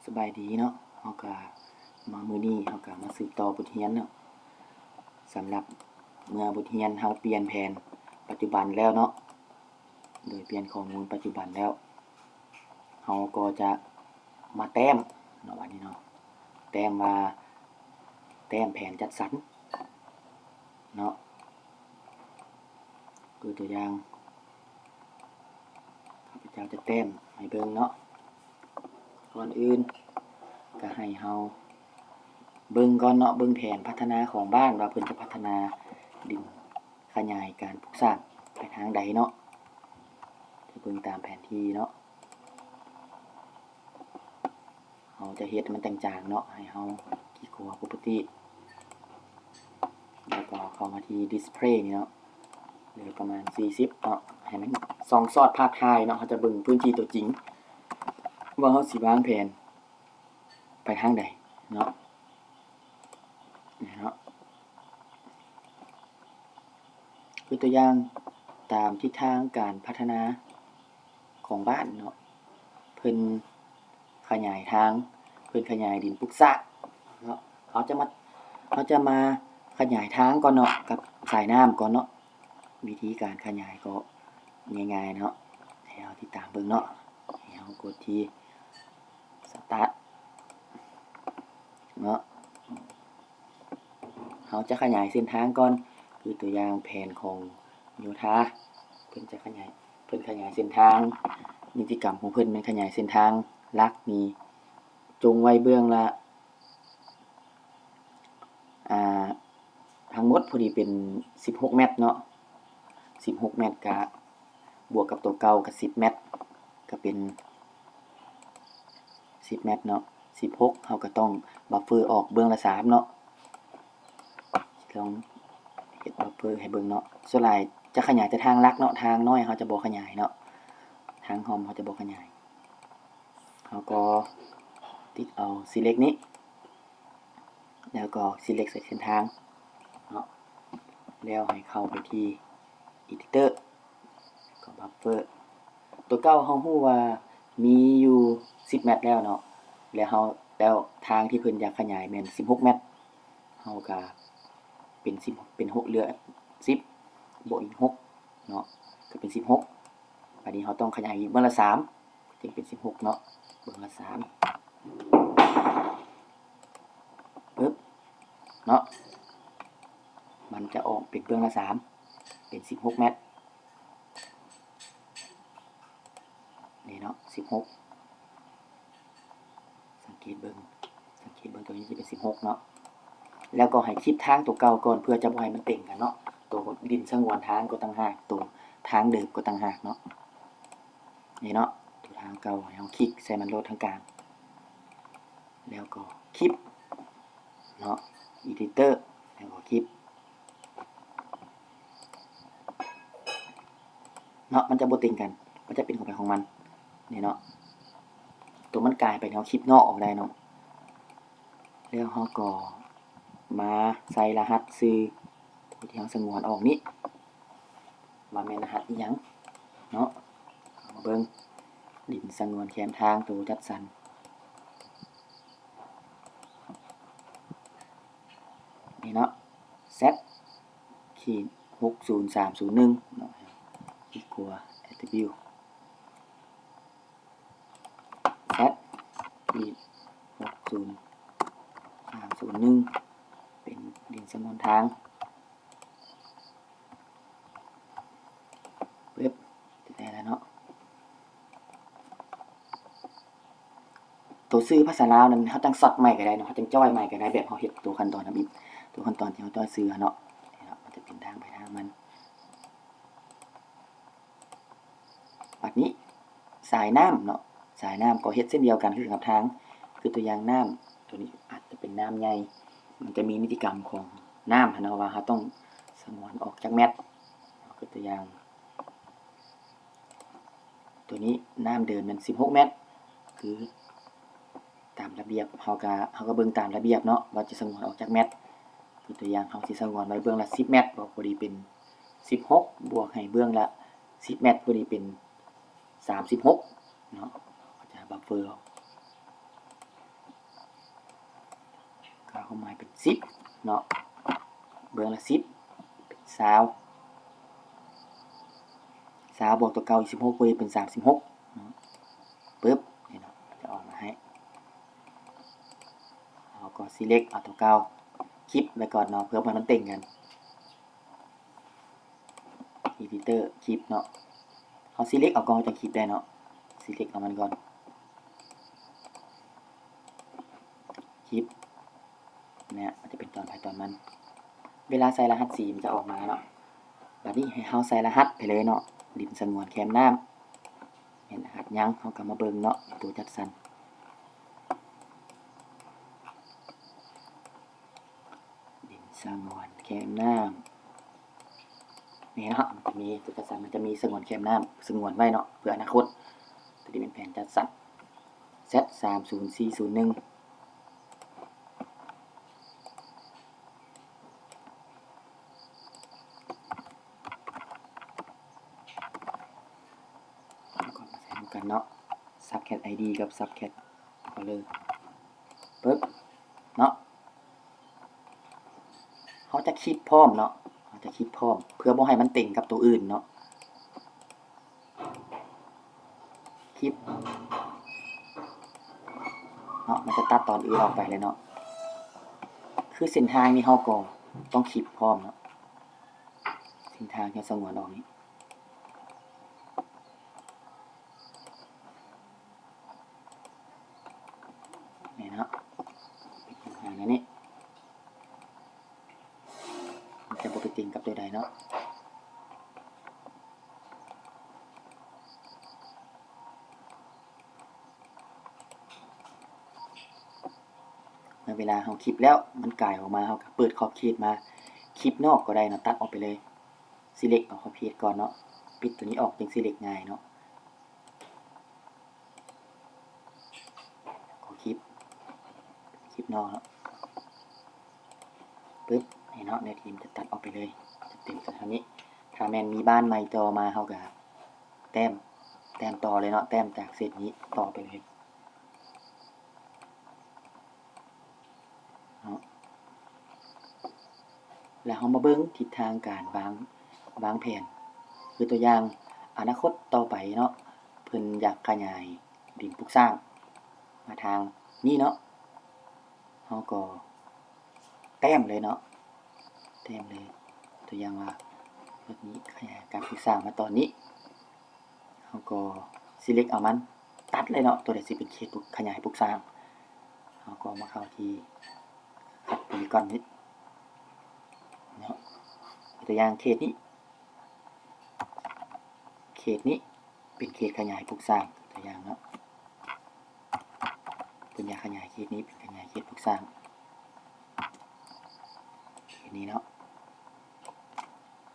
ສະບາຍດີເນາະ, ເຮົາກະມາ ມື້ນີ້ເຮົາກະມາສືບຕໍ່ບົດຮຽນເນາະ. ສຳລັບເມື່ອບົດຮຽນເຮົາປ່ຽນແຜນປັດຈຸບັນແລ້ວເນາະ, ໂດຍປ່ຽນຂໍ້ມູນປັດຈຸບັນແລ້ວ, ເຮົາກໍຈະມາແຕ້ມເນາະ ບາດນີ້ເນາະ, ແຕ້ມວ່າ ແຕ້ມແຜນຈັດສັນເນາະ. ຄືຕົວຢ່າງ ຂ້າພະເຈົ້າຈະແຕ້ມໃຫ້ເບິ່ງເນາະ. ກ່ອນອື່ນກະໃຫ້ເຮົາເບິ່ງກ່ອນເນາະ, ເບິ່ງແຜນພັດທະນາຂອງບ້ານວ່າເພິ່ນຈະພັດທະນາດິນ ຂະຫຍາຍການປຸກສ້າງໄປທາງໃດເນາະ, ຈະເບິ່ງຕາມແຜນທີ່ເນາະ. ເຮົາຈະເຮັດໃຫ້ມັນຈາງໆເນາະ, ໃຫ້ເຮົາຂີ້ກົວປົກກະຕິ ແລ້ວກໍເຂົ້າມາທີ່ດິສເພລນີ້ເນາະ, ເຫຼືອປະມານສີ່ສິບເນາະ, ໃຫ້ມັນສ່ອງສອດພາບຖ່າຍເນາະ. ເຮົາຈະເບິ່ງພື້ນທີ່ຕົວຈິງວ່າເຮົາຊິວາງແຜນໄປທາງໃດເນາະ, ນີ້ເນາະ. ຄືຕົວຢ່າງ ຕາມທິດທາງການພັດທະນາຂອງບ້ານເນາະ, ເພິ່ນຂະຫຍາຍທາງ, ເພິ່ນຂະຫຍາຍດິນປຸກສ້າງເນາະ. ເຮົາຈະມາ ເຮົາຈະມາຂະຫຍາຍທາງກ່ອນເນາະ ກັບສາຍນ້ຳກ່ອນເນາະ. ວິທີການຂະຫຍາຍກໍງ່າຍໆເນາະ, ໃຫ້ເຮົາຕິດຕາມເບິ່ງເນາະ. ໃຫ້ເຮົາກົດທີ່ສະຕາດເນາະ. ເຮົາຈະຂະຫຍາຍເສັ້ນທາງກ່ອນ, ຄືຕົວຢ່າງແຜນຂອງໂຍທາ ເພິ່ນຈະຂະຫຍາຍ ເພິ່ນຂະຫຍາຍເສັ້ນທາງ, ນິຕິກຳຂອງເພິ່ນແມ່ນຂະຫຍາຍເສັ້ນທາງຫຼັກນີ້ ຈົ່ງໄວ້ເບື້ອງລະ ອ່າ ທັງໝົດພໍດີເປັນສິບຫົກແມັດເນາະ, ສິບຫົກແມັດ ກະບວກກັບຕົວເກົ່າກະສິບແມັດ ກະເປັນສິບແມັດເນາະ. ສິບຫົກ ເຮົາກະຕ້ອງບັບເຟີອອກເບື້ອງລະສາມເນາະ, ລອງເຮັດບັບເຟີໃຫ້ເບິ່ງເນາະ. ສ່ວນຫຼາຍຈະຂະຫຍາຍແຕ່ທາງຫຼັກເນາະ, ທາງນ້ອຍເຮົາຈະບໍ່ຂະຫຍາຍເນາະ, ທາງຮ່ອມເຮົາຈະບໍ່ຂະຫຍາຍ. ເຮົາກໍຕິກເອົາ select ນີ້ ແລ້ວກໍ select ໃສ່ເສັ້ນທາງເນາະ, ແລ້ວໃຫ້ເຂົ້າໄປທີ່ Editor ກໍ Buffer ຕົວເກົ່າເຮົາຮູ້ວ່າມີຢູ່ສິບແມັດແລ້ວເນາະ, ແລ້ວເຮົາ ແລ້ວທາງທີ່ເພິ່ນຢາກຂະຫຍາຍແມ່ນສິບຫົກແມັດ, ເຮົາກະເປັນສິບ ເປັນຫົກ ເຫຼືອສິບ ບວກອີກຫົກເນາະ, ກະເປັນສິບຫົກ. ບາດນີ້ເຮົາຕ້ອງຂະຫຍາຍອີກເບື້ອງລະສາມ ຈຶ່ງເປັນສິບຫົກເນາະ, ເບື້ອງລະສາມ ປຶບເນາະ, ມັນຈະອອກເປັນເບື້ອງລະສາມ ເປັນສິບຫົກແມັດ ນີ້ເນາະ, ສິບຫົກ ສັງເກດເບິ່ງ ສັງເກດເບິ່ງ ຕົວນີ້ຈະເປັນສິບຫົກເນາະ. ແລ້ວກໍໃຫ້ຄລິບທາງຕົວເກົ່າກ່ອນ ເພື່ອຈະບໍ່ໃຫ້ມັນເຕັງກັນເນາະ, ຕົວດິນສະຫງວນທາງກໍຕ່າງຫາກ ຕົວທາງເດີມກໍຕ່າງຫາກເນາະ. ນີ້ເນາະ ຕົວທາງເກົ່າ ໃຫ້ເຮົາຄລິກໃສ່ມັນໂລດທາງກາງ ແລ້ວກໍຄລິບເນາະ, Editor ແລ້ວກໍຄລິບເນາະ, ມັນຈະບໍ່ຕິງກັນ ມັນຈະເປັນຂອງໃຜຂອງມັນ ນີ້ເນາະ. ຕົວມັນກາຍໄປ ເຮົາຄລິບນອກອອກໄດ້ເນາະ, ແລ້ວເຮົາກໍມາໃສ່ລະຫັດຊື່ ຕົວທີ່ເຮົາສະຫງວນອອກນີ້ ວ່າແມ່ນລະຫັດອີ່ຫຍັງເນາະ. ເຮົາມາເບິ່ງ ດິນສະຫງວນແຄມທາງ ໂຕຈັດສັນ ນີ້ເນາະ, Z ຂີດ ຫົກສູນສາມສູນໜຶ່ງເນາະ, equal attribute Z ຂີດ ຫົກສູນສາມສູນໜຶ່ງ ເປັນດິນສະຫງວນທາງ. ປຶບ ໄດ້ແລ້ວເນາະ. ໂຕຊື່ພາສາລາວນັ້ນ ເຮົາຈັ່ງຊັອດໃໝ່ກໍໄດ້ເນາະ, ເຮົາຈັ່ງຈ້ອຍໃໝ່ກໍໄດ້ ແບບເຮົາເຮັດໂຕຂັ້ນຕອນທຳອິດ ໂຕຂັ້ນຕອນທີ່ເຮົາຈ້ອຍຊື່ຫັ້ນເນາະ. ນີ້ເນາະ ມັນຈະເປັນທາງໄປທາງມັນ. ບັດນີ້ສາຍນ້ຳເນາະ, ສາຍນ້ຳກໍເຮັດເຊັ່ນດຽວກັນຄືກັບທາງ, ຄືຕົວຢ່າງນ້ຳ ຕົວນີ້ອາດຈະເປັນນ້ຳໃຫຍ່ ມັນຈະມີນິຕິກຳຂອງນ້ຳຫັ້ນເນາະ ວ່າເຮົາຕ້ອງສະຫງວນອອກຈັກແມັດ. ຄືຕົວຢ່າງ ຕົວນີ້ນ້ຳເດີມແມ່ນສິບຫົກແມັດ ຄືຕາມລະບຽບ ເຮົາກະ ເຮົາກະເບິ່ງຕາມລະບຽບເນາະ ວ່າຈະສະຫງວນອອກຈັກແມັດ. ຄືຕົວຢ່າງ ເຮົາຊິສະຫງວນໄວ້ເບື້ອງລະສິບແມັດ ກໍພໍດີເປັນສິບຫົກ ບວກໃຫ້ເບື້ອງລະສິບແມັດ ພໍດີເປັນສາມສິບຫົກເນາະ. ເຮົາຈະບັບເຟີ ຄວາມໝາຍເປັນສິບເນາະ ເບື້ອງລະສິບເປັນຊາວ ຊາວບວກຕົວເກົ່າອີກສິບຫົກ ກໍເຮັດເປັນສາມສິບຫົກເນາະ ປຶບ ນີ້ເນາະ ຈະອອກມາໃຫ້ ເຮົາກໍ select ເອົາຕົວເກົ່າ keep ໄວ້ກ່ອນເນາະ ເພື່ອບໍ່ໃຫ້ມັນເຕັງກັນ editor keep ເນາະ ເຮົາ select ເອົາກ່ອນ ເຮົາຈັ່ງ keep ໄດ້ເນາະ select ເອົາມັນກ່ອນ keep ເນຍ ມັນຈະເປັນຕອນໃຜຕອນມັນ ເວລາໃສ່ລະຫັດສີມັນຈະອອກມາເນາະ ບາດນີ້ໃຫ້ເຮົາໃສ່ລະຫັດໄປເລີຍເນາະ ດິນສະຫງວນແຄມນ້ຳ ແມ່ນລະຫັດຫຍັງ ເຮົາກໍມາເບິ່ງເນາະ ໂຕຈັດສັນ ດິນສະຫງວນແຄມນ້ຳ ນີ້ເນາະ ມັນຈະມີ ໂຕຈັດສັນມັນຈະມີສະຫງວນແຄມນ້ຳ ສະຫງວນໄວ້ເນາະ ເພື່ອອະນາຄົດ ໂຕນີ້ແມ່ນແຜນຈັດສັນ Z ສາມສູນສີ່ສູນໜຶ່ງ ເຮົາກໍມາໃສ່ນຳກັນເນາະ subcat ID ກັບ subcat color ປຶບ ເນາະ ເຮົາຈະ keep ພ້ອມເນາະ ເຮົາຈະ keep ພ້ອມ ເພື່ອບໍ່ໃຫ້ມັນເຕັງກັບໂຕອື່ນເນາະ keep ເນາະ ມັນຈະຕັດຕອນອື່ນອອກໄປເລີຍເນາະ ຄືເສັ້ນທາງນີ້ເຮົາກໍຕ້ອງ keep ພ້ອມເນາະ ເສັ້ນທາງທີ່ເຮົາສະຫງວນອອກນີ້ ນີ້ເນາະ ເປັນທາງແນວນີ້ ມັນຈະບໍ່ໄປຕິງກັບໂຕໃດເນາະ ເມື່ອເວລາເຮົາ keep ແລ້ວ ມັນກາຍອອກມາ ເຮົາກໍເປີດຂອບເຂດມາ keep ນອກກໍໄດ້ເນາະ ຕັດອອກໄປເລີຍ select ເອົາຂອບເຂດກ່ອນເນາະ ປິດໂຕນີ້ອອກ ຈຶ່ງ select ງ່າຍເນາະ. ກໍ keep keep ນອກເນາະ ປຶບ ນີ້ເນາະ ເນື້ອທີ່ມັນຈະຕັດອອກໄປເລີຍ ຈະເຕັມເທົ່ານີ້ ຖ້າແມ່ນມີບ້ານໃໝ່ຕໍ່ມາ ເຮົາກໍແຕ້ມ ແຕ້ມຕໍ່ເລີຍເນາະ ແຕ້ມຈາກເສັ້ນນີ້ຕໍ່ໄປເລີຍ ເນາະ ແລ້ວເຮົາມາເບິ່ງທິດທາງການວາງ ວາງແຜນ ຄືຕົວຢ່າງ ອະນາຄົດຕໍ່ໄປເນາະ ເພິ່ນຢາກຂະຫຍາຍດິນປຸກສ້າງມາທາງນີ້ເນາະ ເຮົາກໍແຕ້ມເລີຍເນາະ ແຕ້ມເລີຍ ຕົວຢ່າງວ່າ ແບບນີ້ ຂະຫຍາຍການປຸກສ້າງມາຕອນນີ້ ເຮົາກໍ select ເອົາມັນ ຕັດເລີຍເນາະ ຕົວໃດຊິເປັນເຂດປຸກ ຂະຫຍາຍປຸກສ້າງ ເຮົາກໍມາເຂົ້າທີ່ຄັດໂພລີກອນນີ້ເນາະ ຕົວຢ່າງເຂດນີ້ ເຂດນີ້ເປັນເຂດຂະຫຍາຍປຸກສ້າງ ຕົວຢ່າງເນາະ ເພິ່ນຢາກຂະຫຍາຍເຂດນີ້ເປັນຂະຫຍາຍເຂດປຸກສ້າງ ເຂດນີ້ເນາະ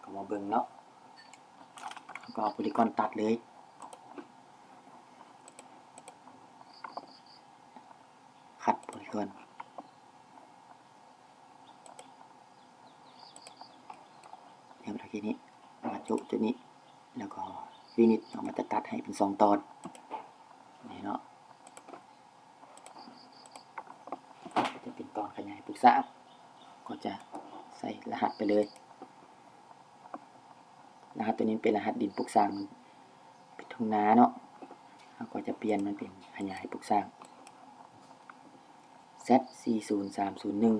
ກໍມາເບິ່ງເນາະ ເຮົາກໍເອົາໂພລີກອນຕັດເລີຍ ຄັດໂພລີກອນ ແລ້ວກໍເຮັດນີ້ ມາຈຸຈຸດນີ້ ແລ້ວກໍ finish ເນາະ ມັນຈະຕັດໃຫ້ເປັນສອງຕອນ ນີ້ເນາະ ຈະເປັນຕອນຂະຫຍາຍປຸກສ້າງ ກໍຈະໃສ່ລະຫັດໄປເລີຍ ລະຫັດໂຕນີ້ເປັນລະຫັດດິນປຸກສ້າງ ເປັນທົ່ງນາເນາະ ເຮົາກໍຈະປ່ຽນມັນເປັນຂະຫຍາຍປຸກສ້າງ Z ສີ່ສູນສາມສູນໜຶ່ງ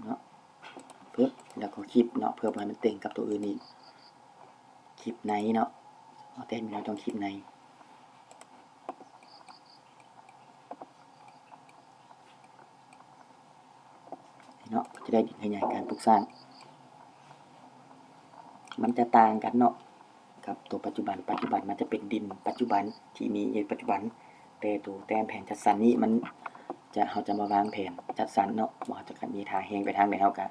ເນາະ ປຶບ ແລ້ວກໍ keep ເນາະ ເພື່ອບໍ່ໃຫ້ມັນເຕັງກັບໂຕອື່ນອີກ keep ໃນເນາະ ເອົາແຕ້ມຢູ່ແລ້ວຕ້ອງ keep ໃນ ເນາະ ຈະໄດ້ດິນຂະຫຍາຍການປຸກສ້າງ ມັນຈະຕ່າງກັນເນາະ ກັບໂຕປັດຈຸບັນ ປັດຈຸບັນມັນຈະເປັນດິນປັດຈຸບັນທີ່ມີຢູ່ປັດຈຸບັນ ແຕ່ໂຕແຕ້ມແຜນຈັດສັນນີ້ມັນຈະ ເຮົາຈະມາວາງແຜນຈັດສັນເນາະ ວ່າເຮົາຈະມີທ່າແຮງໄປທາງໃດ ເຮົາກະ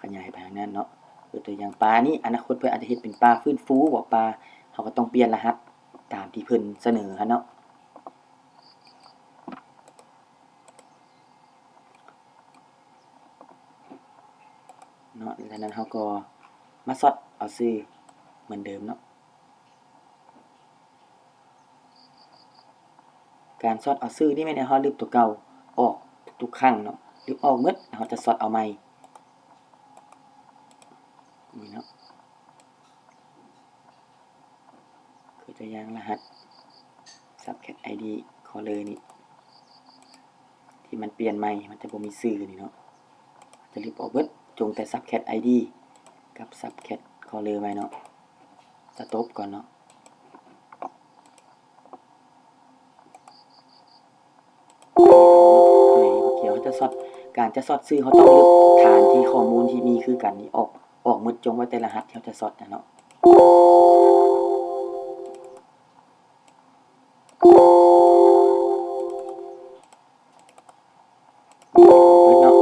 ຂະຫຍາຍໄປທາງນັ້ນເນາະ ຍົກຕົວຢ່າງປານີ້ ອະນາຄົດເພິ່ນອາດຈະເຮັດເປັນປາຟື້ນຟູບໍ ປາ ເຮົາກໍຕ້ອງປ່ຽນລະຫັດຕາມທີ່ເພິ່ນສະເໜີຫັ້ນເນາະ. ເນາະ. ຈາກນັ້ນເຮົາກໍມາຊອດເອົາຊື່ເໝືອນເດີມເນາະ. ການຊອດເອົາຊື່ນີ້ແມ່ນໃຫ້ເຮົາລຶບຕົວເກົ່າອອກທຸກໆຄັ້ງເນາະ, ລຶບອອກໝົດ ເຮົາຈະຊອດເອົາໃໝ່ ນີ້ເນາະ. ຄືຕົວຢ່າງລະຫັດ Subcat ID Caller ນີ້ ທີ່ມັນປ່ຽນໃໝ່ ມັນຈະບໍ່ມີຊື່ນີ້ເນາະ, ຈະລຶບອອກເບິດ, ຈົ່ງແຕ່ Subcat ID ກັບ Subcat Caller ໄວ້ເນາະ. Stop ກ່ອນເນາະ. ໂອເຄ ເຮົາຈະຊອດ ການຈະຊອດຊື່ ເຮົາຕ້ອງລຶບຖານທີ່ຂໍ້ມູນທີ່ມີຄືກັນນີ້ອອກ ອອກໝົດ, ຈົ່ງໄວ້ແຕ່ລະຫັດທີ່ເຮົາຈະຊອດນະເນາະ. ເນາະ.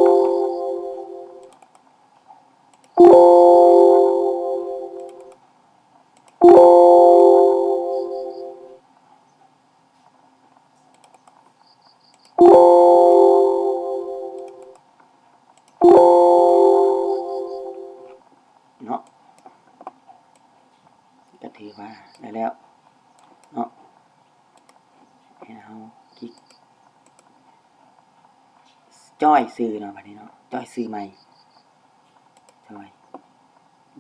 ເນາະ ກໍຖືວ່າໄດ້ແລ້ວເນາະ. ໃຫ້ເຮົາຄລິກ ຈ້ອຍຊື່ເນາະ ບາດນີ້ເນາະ, ຈ້ອຍຊື່ໃໝ່ ຈ້ອຍ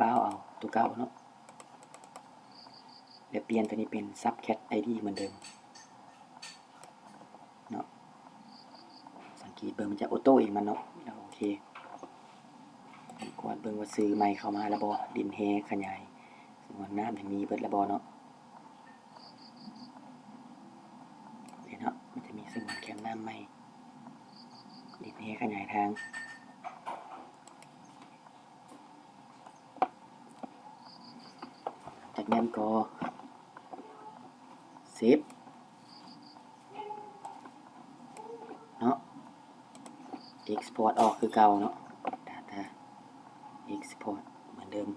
ບ່າວເອົາຕົວເກົ່າເນາະ ແລ້ວປ່ຽນຕົວນີ້ເປັນ Subcat ID ເໝືອນເດີມເນາະ. ສັງເກດເບິ່ງ ມັນຈະໂອໂຕ້ເອງມັນເນາະ. ໂອເຄ ກວດເບິ່ງວ່າຊື່ໃໝ່ເຂົ້າມາແລ້ວບໍ່, ດິນແຮ່ຂະຫຍາຍສະຫງວນນ້ຳນີ້ມີເບິດແລ້ວບໍ່ເນາະ. ນີ້ເນາະ ມັນຈະມີສະຫງວນແຄມນ້ຳໃໝ່, ດິນແຮ່ຂະຫຍາຍທາງ. ຈາກນັ້ນກໍເຊບເນາະ, ເອັກສະພອດອອກຄືເກົ່າເນາະ, Data Export ເໝືອນເດີມ.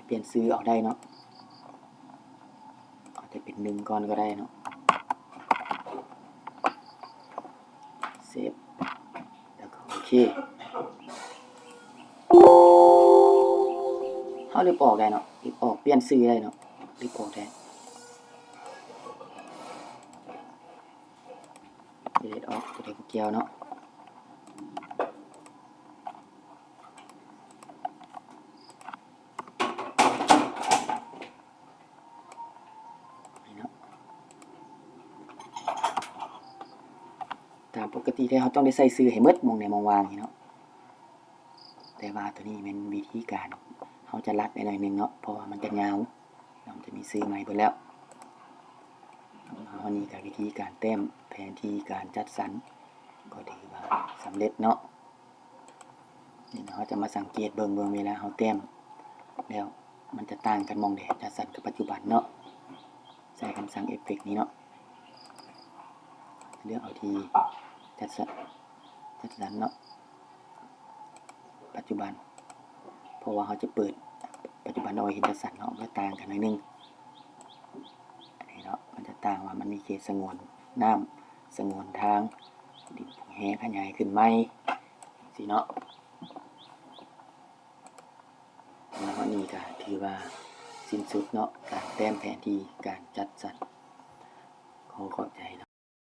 ປ່ຽນຊື່ເອົາໄດ້ເນາະ, ເອົາແຕ່ເປັນໜຶ່ງກ່ອນກໍໄດ້ເນາະ. ເຊບ ແລ້ວກໍໂອເຄ. ເຮົາລຶບອອກໄດ້ເນາະ, ລຶບອອກ ປ່ຽນຊື່ໄດ້ເນາະ, ລຶບອອກໄດ້. Delete ອອກ ຕົວໃດບໍ່ກ່ຽວເນາະ. ນີ້ເນາະ ຕາມປົກກະຕິແທ້ເຮົາຕ້ອງໄດ້ໃສ່ຊື່ໃຫ້ໝົດ ໝ່ອງໃດໝ່ອງວ່າງນີ້ເນາະ, ແຕ່ວ່າໂຕນີ້ແມ່ນວິທີການ ເຮົາຈະລັດໄປໜ້ອຍໜຶ່ງເນາະ ເພາະວ່າມັນຈະຍາວ ແລ້ວມັນຈະມີຊື່ໃໝ່ເບິດແລ້ວ. ເຮົານີ້ກໍວິທີການແຕ້ມແຜນທີ່ການຈັດສັນ ກໍຖືວ່າສຳເລັດເນາະ. ນີ້ເຮົາຈະມາສັງເກດເບິ່ງ ເບິ່ງເວລາເຮົາແຕ້ມແລ້ວ ມັນຈະຕ່າງກັນໝ່ອງໃດ ຈັດສັນກັບປັດຈຸບັນເນາະ. ໃຊ້ຄຳສັ່ງ Effect ນີ້ເນາະ, ເລືອກເອົາທີ່ຈັດສັນ ຈັດສັນເນາະ ປັດຈຸບັນ, ເພາະວ່າເຮົາຈະເປີດປັດຈຸບັນເອົາໄວ້ເຫັນຈັດສັນເນາະ, ມັນຈະຕ່າງກັນໜ້ອຍໜຶ່ງ. ອັນນີ້ເນາະ ມັນຈະຕ່າງວ່າມັນມີເຂດສະຫງວນນ້ຳ ສະຫງວນທາງ ດິນແຮ່ຂະຫຍາຍຂຶ້ນໃໝ່ ຈັ່ງຊີ້ເນາະ. ແລ້ວອັນນີ້ກໍຖືວ່າສິ້ນສຸດເນາະ ການແຕ້ມແຜນທີ່ການຈັດສັນ. ຂໍຂອບໃຈນ